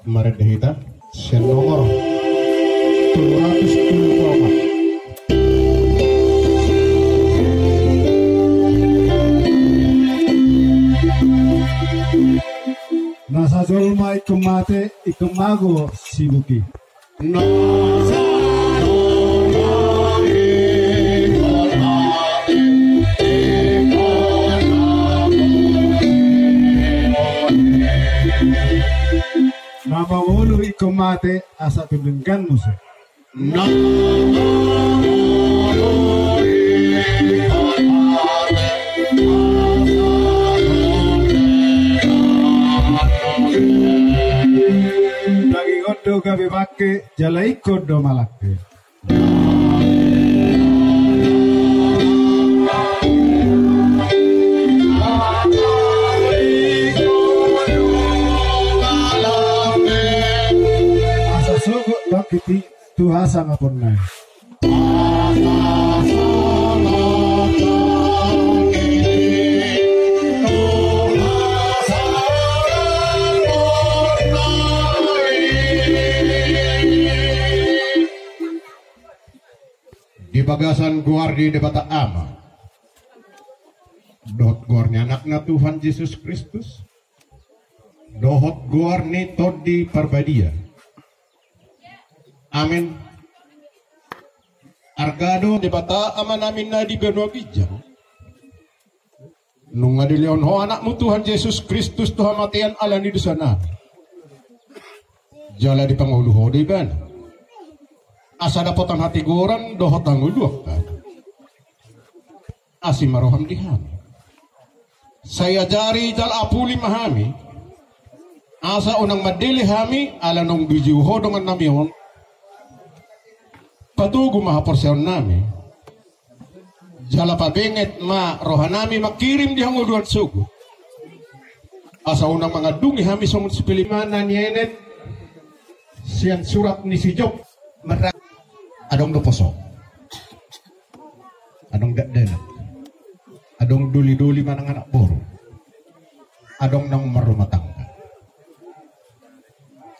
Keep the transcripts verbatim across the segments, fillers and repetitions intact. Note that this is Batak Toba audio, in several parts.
Marende hita sian nomor tolu ratus tolu pulu opat. Na sajolma ingkon mate, ingkon mago sibuki. Na mangolu ingkon mate, asa tu denggan muse. Daging on do gabe bangke, jala ingkon do malangke. Asa sogot bangkit i tu hasangaponna i. Di bagasan goar ni Debata Ama, dohot goar ni Anakna Tuhan Jesus Kristus, dohot goar ni Tondi Parbadia. Amen. Arga do Debata Amanami na di banua ginjang. Nunga dilehon Ho Anakmu Tuhan Jesus Kristus tu hamatean ala ni dosanami. Jala dipangolu Ho do Ibana, asa dapotan hatigoran dohot hangoluan hami. Asi ma roham di hami. Sai ajari jala apuli ma hami, asa unang mandele hami ala naung dijou Ho dongannami on. Patogu ma haporseaonnami. Jala pabenget ma rohanami mangkirim di hangoluan sogot, asa unang mangandungi hami songon si Pilemon na nienet sian surat ni si Job. Marra adong do poso, adong dakdanak, adong dolidoli manang anak boru, adong naung marrumah tangga,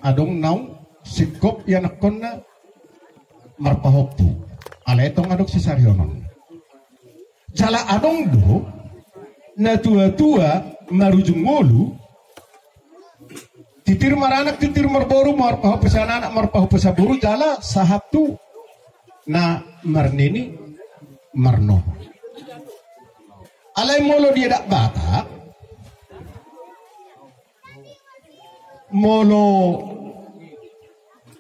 adong naung singkop ianakkonna marpahompu, alai tong adong sisarihononna. Jala adong do natuatua marujung ngolu, titir maranak, titir marboru, marpahompu sian anak, marpahompu sian boru, jala sahat tu na marnini marnono. Alai molo di adat Batak, molo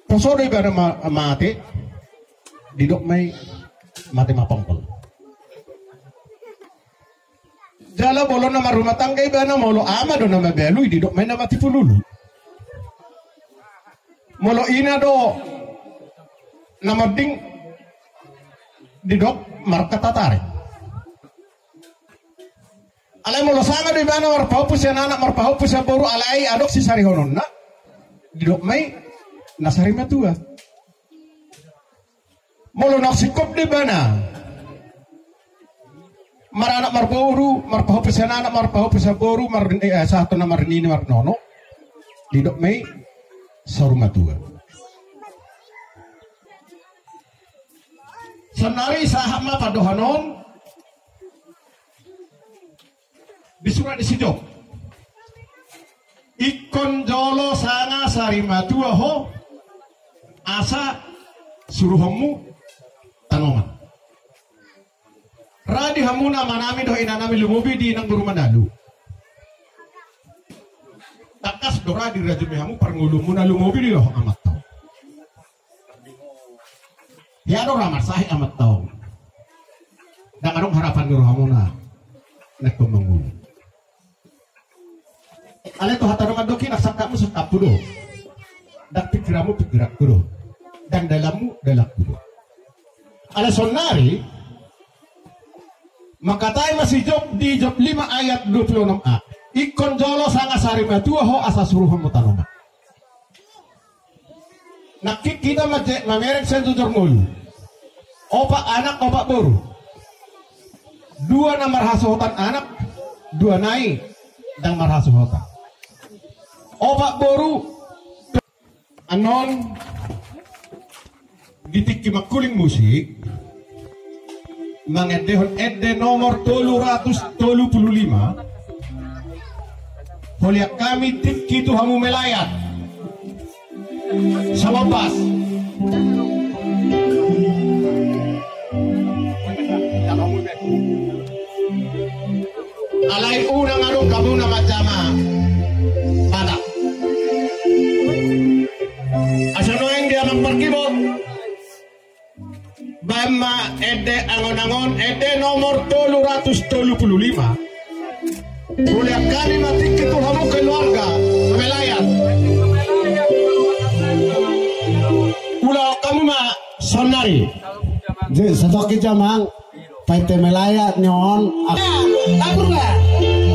poso do ibana ma-, mate, didok ma i mate ma ponggol. Jala molo na marrumah tangga ibana, molo ama do na mabalu i, didok ma i na mati pululu. Molo ina do na monding, didok markatatari. Alai molo sanga do ibana marpahompu sian anak, marpahompu sian boru, alai adong sisarihononna, didok ma i na sarimatua. Molo naung singkop do ibana maranak marboru, marpahompu sian anak, marpahompu sian boru, mar-, eh, sahat tu na marnini marnono, didok ma i saur matua. Saonari sahat ma pandohan on di surat ni si Job. Ingkon jolo sanga sarimatua ho, asa suruhonmu tanoman. Ra di hamu na amanami dohot inanami, lumobi di inang boru Manalu. Tangkas do ra dirajumi hamu parngoluonmuna, lumobi di dohot amanta on. Ia do ra marsahit amanta on. Ndang adong harapan ni rohamuna na ingkon mangolu. Alai tu hata do mandok i, ndang sangkapmu sangkapku do, ndang pingkiranmu pingkiranku do, ndang dalanmu dalanku do. Alai saonari mangkatai ma si Job di Job lima ayat dua pulu onom a, ingkon jolo sanga sarimatua ho asa suruhonmu tanoman. Nangkin hita ma-, mamereng sian jojor ngolu. Opat anak, opat boru. Dua na marhasohotan anak, dua nai ndang marhasohotan. Opat boru, Annon di tingki mangkuling musik mangendehon ende nomor tolu ratus tolu pulu lima. Holian hami tingki tu hamu melayat. Sababas. Alai unang adong hamu na manjama. Pada. Asa nuaeng di amang parkibot. Baen ma ende angon-angon, ende nomor tolu ratus tolu pulu lima. Holian hami ma tingki tu hamu keluarga, melayat. Ulaon hamu ma saonnari. Jadi, satoki jamang. Paite melayat ni on. Tabur ba.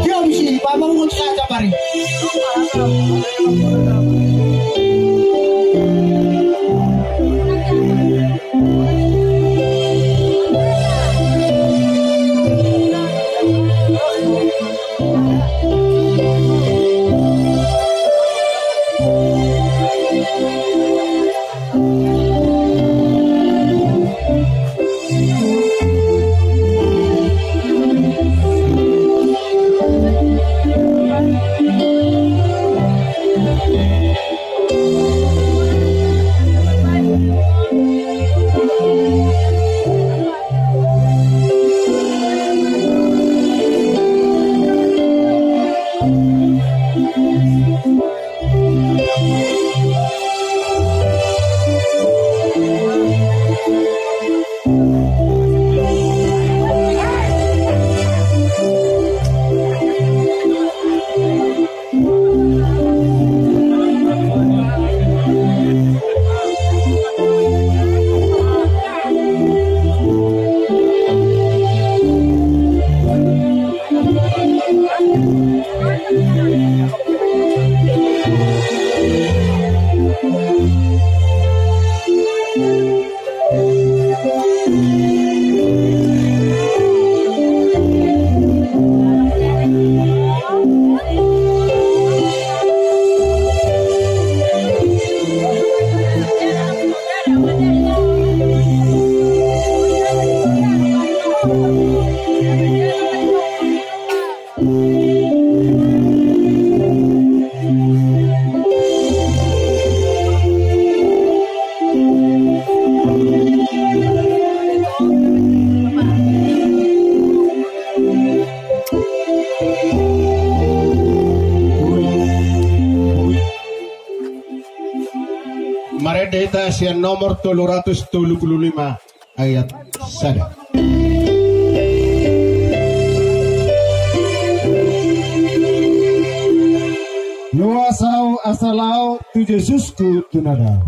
Dia bisi pamangun saja bari. Marende hita sian nomor tolu ratus tolu pulu lima. Ayat sada. Loas ahu asa laho tu Jesusku tu na dao.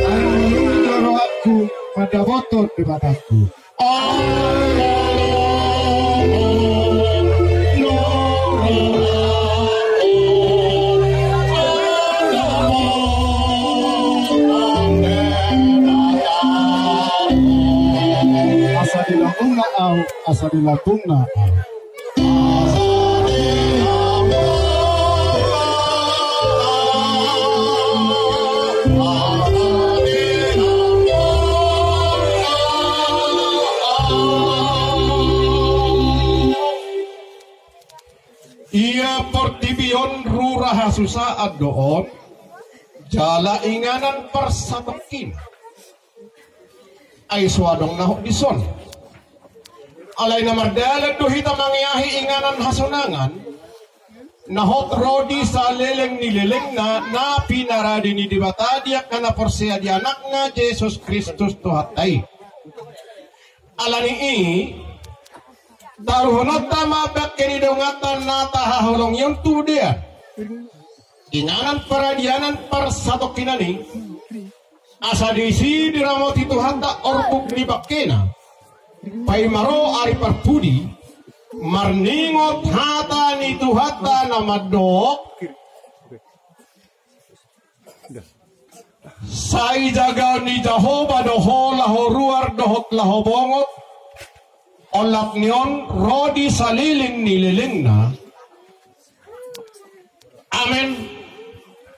Ai molo rohangku mandapothon Debatangku. Asa di lambungna ahu, asa di lambungna ahu. Ia portibi on rura hasusaan do on, jala inganan parsatongkinan. Ai so adong na hot dison. Alai na mardalan do hita mangeahi inganan hasonangan na hot ro di saleleng ni lelengna, na pinarade ni Debata di angka na porsea di Anakna Jesus Kristus Tuhanta i. Alani i, taruhononta ma bangke ni donganta na tahaholongi on tu dia. Inganan paradianan parsatongkinan i, asa disi diramoti Tuhanta orbuk ni bangkena. Paima ro ari parpudi, marningot hata ni Tuhanta na mandok. Sai jagaon ni Jahowa do ho laho ruar dohot laho bongot, olat ni on ro di saleleng ni lelengna. Amen.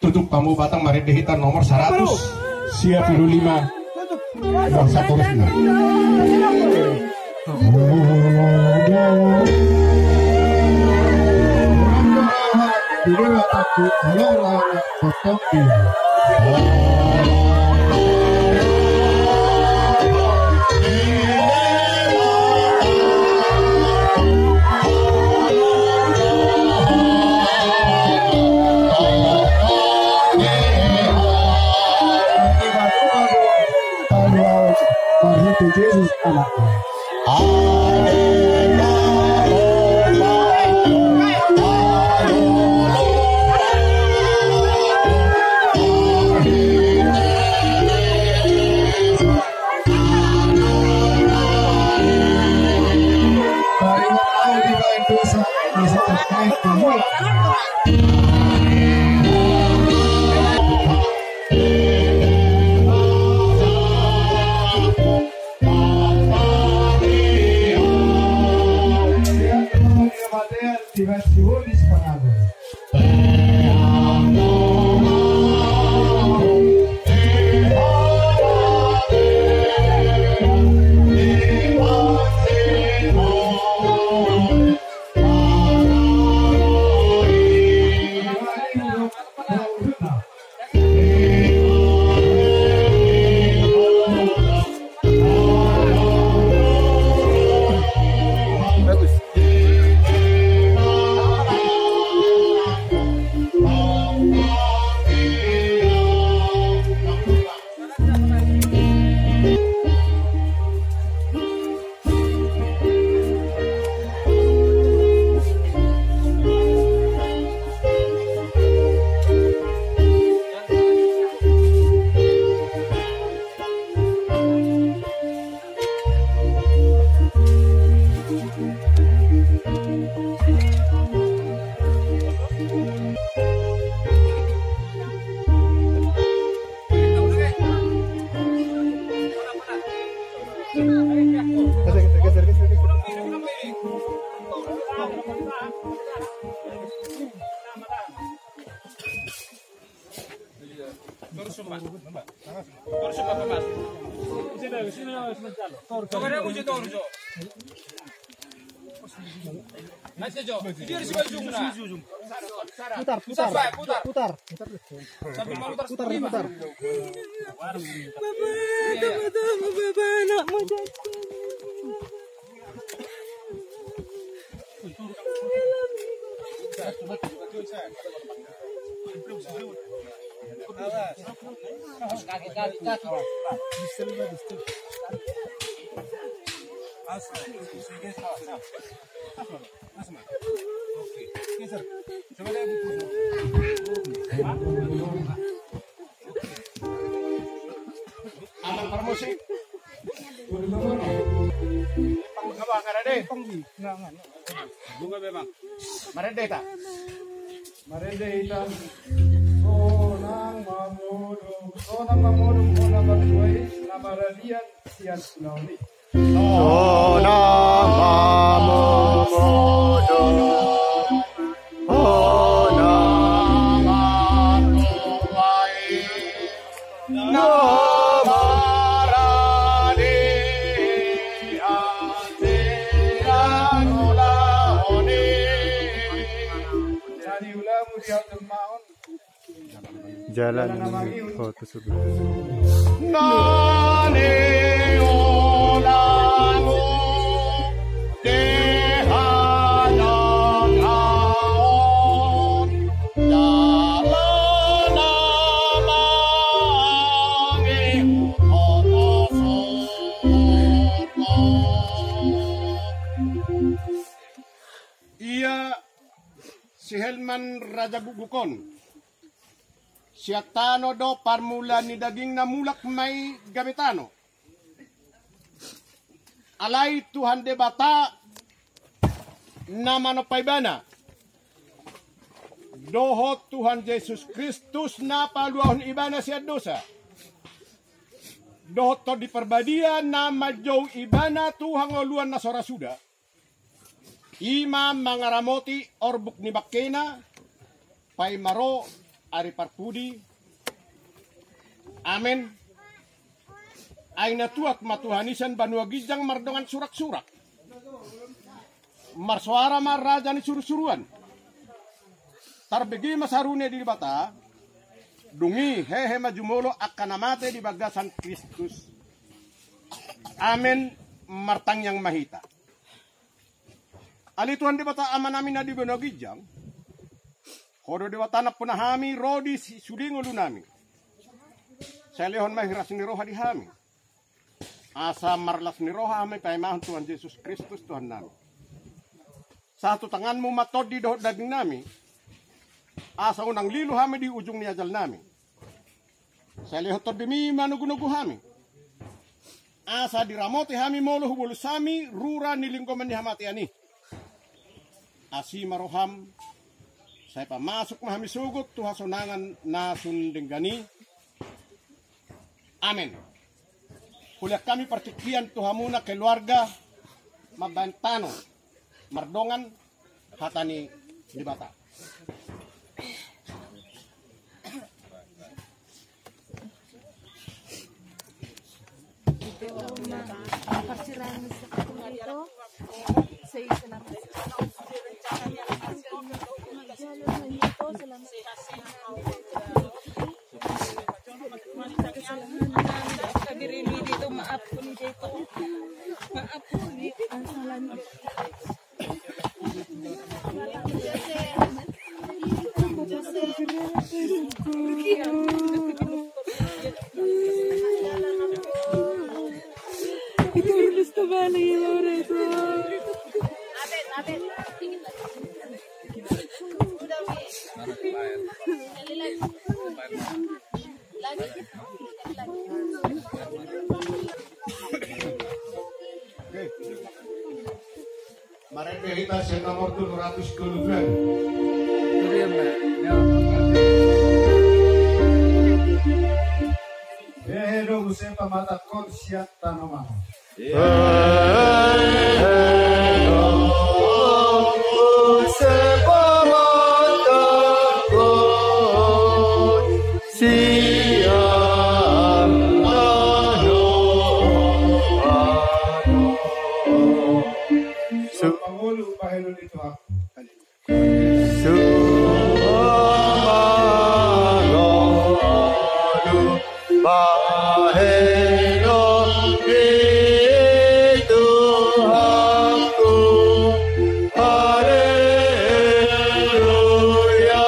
Tutup hamu batang, marende hita nomor saratus sia pulu lima. Bangsa korusna. Marhite Jesus Anakna. Putar, putar, putar, putar, putar. Bapa, tama-tama, Bapa, anakmu jadi. Aman parmusik. Marende hita. Marende hita. Sonang mamodom, sonang mamodom, sonang mamodom, na maradian sian ulaon i. Sonang mamodom, sonang mamodom, na maradian sian ulaon i. Jadi ulamu di hatumaon. Jalan, jalan menuju, oh, tu surga. Na niulamu di hadapan on, jalan na mangihuthon surga. Ia si Helman Raja Guguk on, sian tano do parmulaan ni dagingna, mulak ma i gabe tano. Alai Tuhan Debata na manompa ibana, dohot Tuhan Jesus Kristus na paluahon ibana sian dosa, dohot Tondi Parbadia na manjou ibana tu hangoluan na so ra suda, i ma mangaramoti orbuk ni bangkena, paima ro ari parpudi. Amen. Ai na tuat ma Tuhan i sian banua ginjang mardongan suraksurak. Marsoara ma raja ni surusuruan. Tarbege ma sarunia di Debata. Dung i hehe ma jumolo angka na mate di bagasan Kristus. Amen. Martangiang ma hita. Ale Tuhan Debata Amanami na di banua ginjang, Ho do Debata nampuna hami ro di si-, sude ngolunami. Sai lehon ma hiras ni roha di hami, asa marlas ni roha hami paimahon Tuhan Jesus Kristus Tuhannami. Sahat tu tanganmu ma tondi dohot dagingnami, asa unang lilu hami di ujung ni ajalnami. Sai lehon Tondimi manogunogu hami, asa diramoti hami molo hubolus hami rura ni linggoman ni hamatean i. Asi ma roham, sai pamasuk ma hami sogot tu hasonangan na sun denggan i. Amen. Hulehon hami partingkian tu hamuna keluarga mambahen tano mardongan hata ni Debata. Marende hita sian nomor tolu ratus tolu pulu. Hehe do muse pamatangkon sian tano ma. Hehe do muse pamatangkon sian tano ma. Su- Mangolu bahenon ni Tuhanku. Su- Mangolu bahenon ni Tuhanku. Haleluya.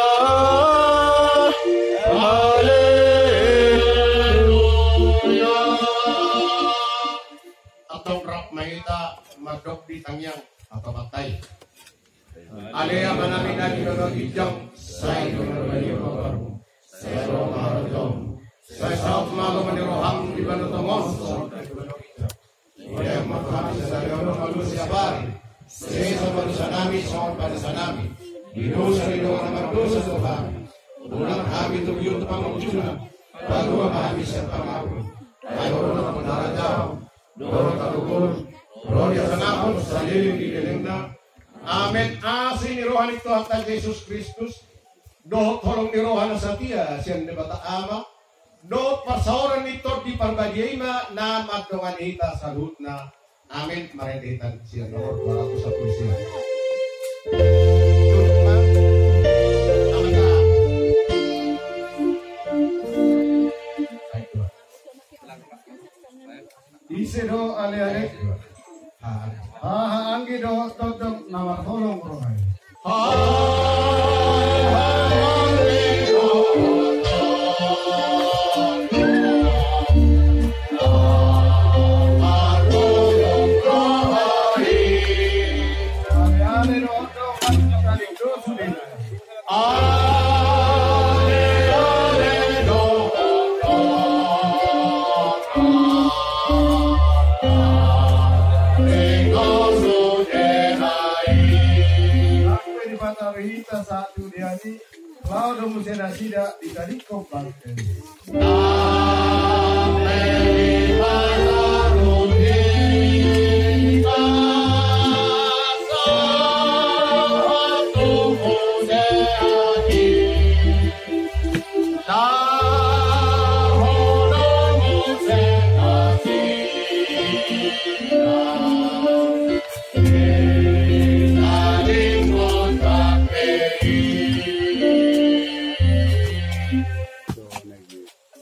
Haleluya. Antong rap ma hita mandok di tangiang hatahonanta i. Ale Amanami na di banua ginjang, sai do marbadia ma goarmu. Sai ro ma harajaonmu. Sai saut ma lomo ni roham di banua tonga on songon na di banua ginjang. Ulehon ma tu hami sadari on paluahon siapari. Sesa ma dosanami songon panesanami di dosa ni dongan na mardosa tu hami. Unang hami togihon tu pangunjunan. Palua ma hami sian pangago. Ai Ho do nampuna harajaon dohot hagogoon dohot hasangapon saleleng ni lelengna. Amen. Asi ni roha ni Tuhanta Jesus Kristus dohot holong ni roha na satia sian Debata Ama dohot parsaoran ni Tondi Parbadia i ma na mandongani hita saluhutna. Amen. Marende hita sian nomor dua ratus sampulu sia. Ise do ale-ale? Haha anggi do tondong na marholong roha i. Ale-ale do tondong na marholong roha i. Laho do muse nasida di tadingkon bangke.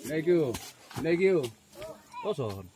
Thank you. Thank you. Kosong.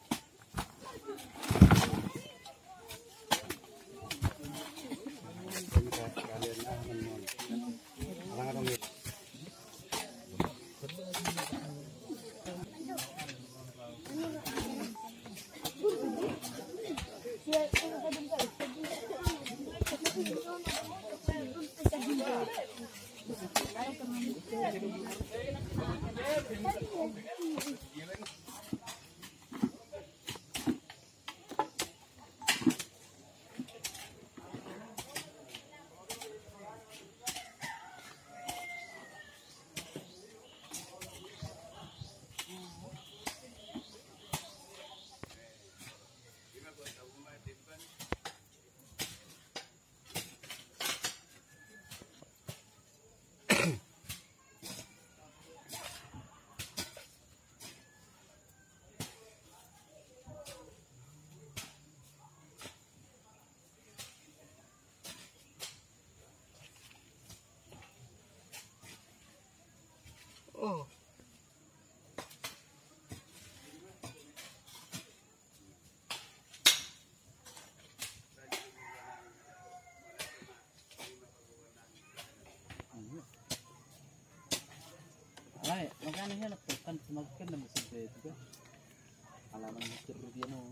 Alai, makana hea na pekan semakin na musim itu kan. Alaman mikir dia no.